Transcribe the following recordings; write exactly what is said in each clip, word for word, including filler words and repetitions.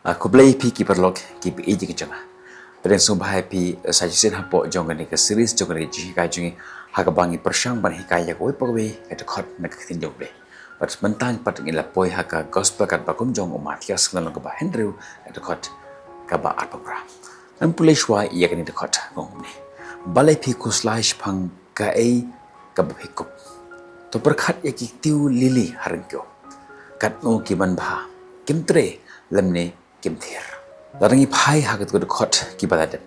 Ah, khublei phi ki paralok ki ba ïeit ki jong nga. Pdiang sngewbha ïa phi sa shisien hapoh jong kane ka series jong kane ka jinghikai jong ngi, ha kaba ngi pyrshang ban hikai ïa kawei pa kawei ka dkhot na ka ktien jong U Blei. Bad mynta pat ngi la poi ha ka gospel katba kum jong u Mathaios, ka lynnong kaba hynriew, ka dkhot kaba arphew phra. Ngan pule shuwa ïa kane ka dkhot, ka ong kumne: Balei phi khuslai shaphang kaei kaba phi kup? To pyrkhat ïa ki tiew lili ha ryngkew, katno ki man bha, kim trei lymne kim thir. Lada ngi phai ha katto katne dkhot kiba la dep,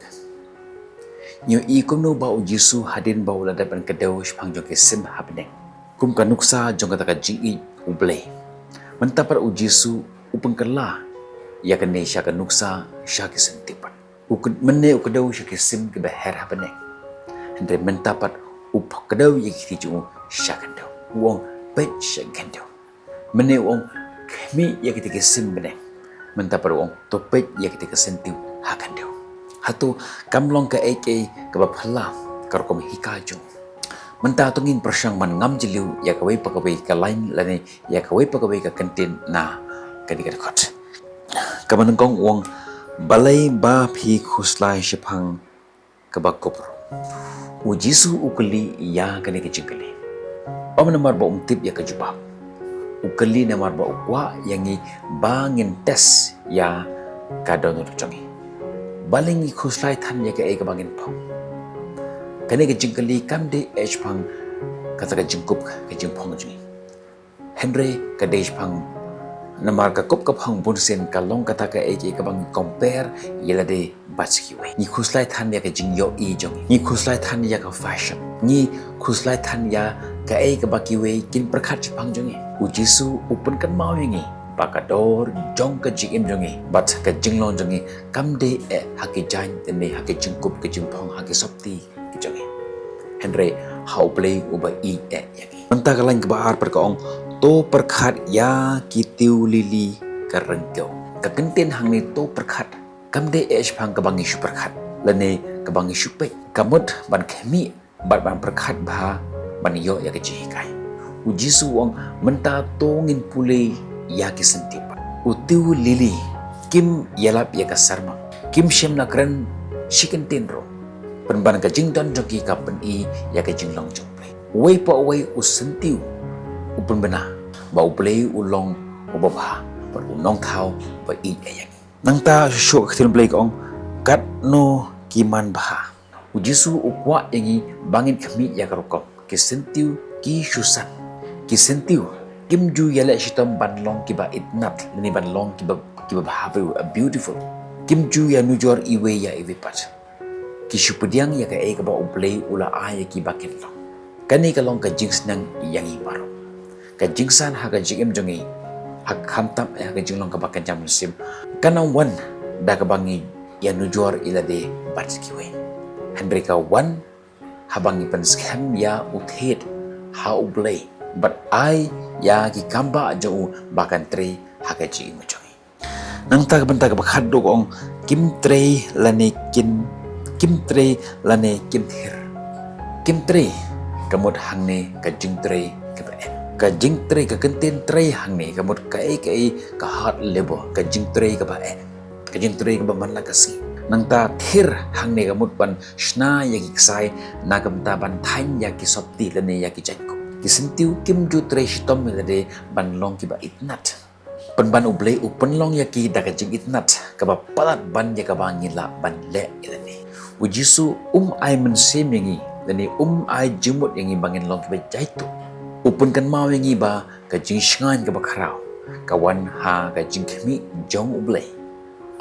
ngi ïohi kumno ba U Jisu hadien ba u la dep ban kdew shaphang jong ki sim ha bneng, kum ka nuksa jong kata ka jingïeit U Blei, mynta pat U Jisu u pynkylla ïa kane sha ka nuksa sha ki syntiew pat. U kd-, mynne u kdew sha ki sim kiba her ha bneng, hynrei mynta pat u pynkylla ïa ki kti jong u sha khyndew. U ong, peit sha khyndew. Mynne u ong, khmih ïa kita ki sim bneng, mynta pat u ong, to peit ïa kita ki syntiew ha khyndew. Hato kam long kaei kaei kaba phylla ka rukom hikai jong u? Mynta to ngin pyrshang ban ngam jylliew ïa kawei pa kawei ka lain lane ïa kawei pa kawei ka kyntien na kane ka dkhot. Kaba nyngkong u ong, balei ba phi khuslai shaphang kaba kup ruh? U Jisu u kylli ïa kane ka jingkylli, ym namar ba um tip ïa ka jubab. U kylli namar ba u kwah ïa ngi ba ngin test ïa ka dohnud jong ngi. Balei ngi khuslai than ïa kaei kaba ngin phong? Kane ka jingkylli kam dei eh shaphang kata ka jingkup ka jingphong jong ngi, hynrei ka dei shaphang, namar ka kup ka phong bunsien ka long kata kaei kaei kaba ngi compare ïa lade bad sa kiwei. Ngi khuslai than ïa ka jingïohi jong ngi, ngi khuslai than ïa ka fashion, ngi khuslai than ïa kaei kaba kiwei kin pyrkhat shaphang jong ngi. U Jisu u pynkynmaw ïa ngi ba ka dor jong ka jingim jong ngi bad ka jinglong jong ngi kam dei eh ha ki jaiñ lane ha ka jingkup ka jingphong, ha ki sopti ki jong ngi, hynrei ha U Blei uba ïeit eh ïa ngi. Mynta ka lain kaba ar pat ka ong, to pyrkhat ïa ki tiew lili ka ryngkew. Ka kyntien hangne to pyrkhat kam dei eh shaphang kaba ngi shu pyrkhat lane kaba ngi shu peit. Ka mut ban khmih bad ban pyrkhat bha ban ïoh ïa ka jinghikai. U Jisu u ong, mynta to ngin pule ïa ki syntiew pat. U tiew lili kim ïalap ïa ka sarmang, kim shym la kren shi kyntien ruh, pynban ka jingdon jong ki ka pyni ïa ka jinglong jong U Blei. Uwei pa uwei u syntiew u pynbna ba U Blei u long uba bha bad u nongthaw ba ïeit ïa ngi. Nangta shuh shuh ka ktien Blei ka ong, katno ki man bha. U Jisu u kwah ïa ngi ba ngin khmih ïa ka rukom. Ki syntiew ki shu san. Ki syntiew kim ju ïaleh shitom ban long kiba itynnad lane ban long kiba, kiba bha, beautiful. Kim ju ïanujor iwei ïa iwei pat. Ki shu pdiang ïa kaei kaba U Blei u la ai ïa ki ba kin long. Kane ka long ka jingsneng ïa ngi baroh. Ka jingsan ha ka jingim jong ngi, ha, khamtam eh ha ka jinglong kaba kynja mynsiem, kam wan da kaba ngi ïanujor ïa lade bad kiwei, hynrei ka wan haba ngi pynskhem ïa u thied ha U Blei bad ai ïa ki kam ba jong u ba kan trei ha ka jingim jong ngi. Nangta ka bynta kaba khatduh ka ong, kim trei lane kin, kim trei lane kim thir. Kim trei ka mut hangne ka jingtrei kaba eh. Ka jingtrei, ka kyntien trei hangne ka mut kaei kaei, ka hard labor, ka jingtrei kaba eh, ka jingtrei kaba man la ka sngi. Nangta thir hangne ka mut ban shna ïa ki ksai, na ka bynta ban thaiñ ïa ki sopti lane ïa ki jaiñkup. Ki syntiew kim ju trei shitom ïa lade ban long kiba itynnad. Pynban U Blei u pynlong ïa ki da ka jingitynnad kaba palat ban ïa kaba ngi lah ban leh ïa lade. U Jisu um ai mynsiem ïa ngi lane um ai jingmut ïa ngi ba ngin long kiba jaituh. U pynkynmaw ïa ngi ba ka jingshngaiñ kaba khraw ka wan ha ka jingkhmih jong U Blei,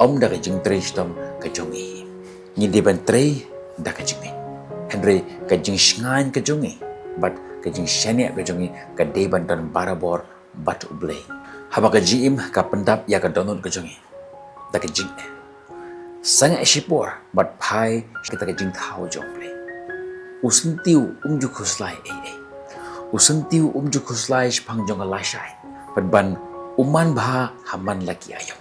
ym da ka jingtrei shitom ka jong ngi. Ngi dei ban trei da ka jingngeit, hynrei ka jingshngaiñ ka jong ngi bad ka jingshaniah ka jong ngi ka dei ban don barabor bad U Blei. Haba ka jingim ka pyndap ïa ka dohnud ka jong ngi da ka jingeh, sangeh shipor bad phai sha kata ka jingthaw jong U Blei. U syntiew um ju khuslai ei ei. U syntiew um ju khuslai shaphang jong ka lashai, pynban u man bha ha man la ki aïom.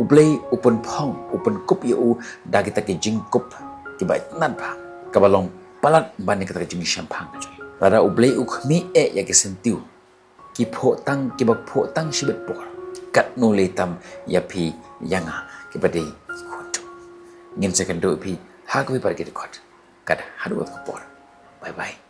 U Blei u pynphong, u pynkup ïa u da kita ki jingkup kiba itynnad bha, kaba long palat ban ïa kata ka jingshemphang ka jong ngi. Lada U Blei u khmih eh ïa ki syntiew, ki phuh tang, kiba phuh tang shibit por, Katno lei tam ïa phi ïa nga kiba dei ki khun jong u. Ngin sa ïakynduh ïa phi ha kawei pat ka dkhot. Kat haduh ka por. Bye bye.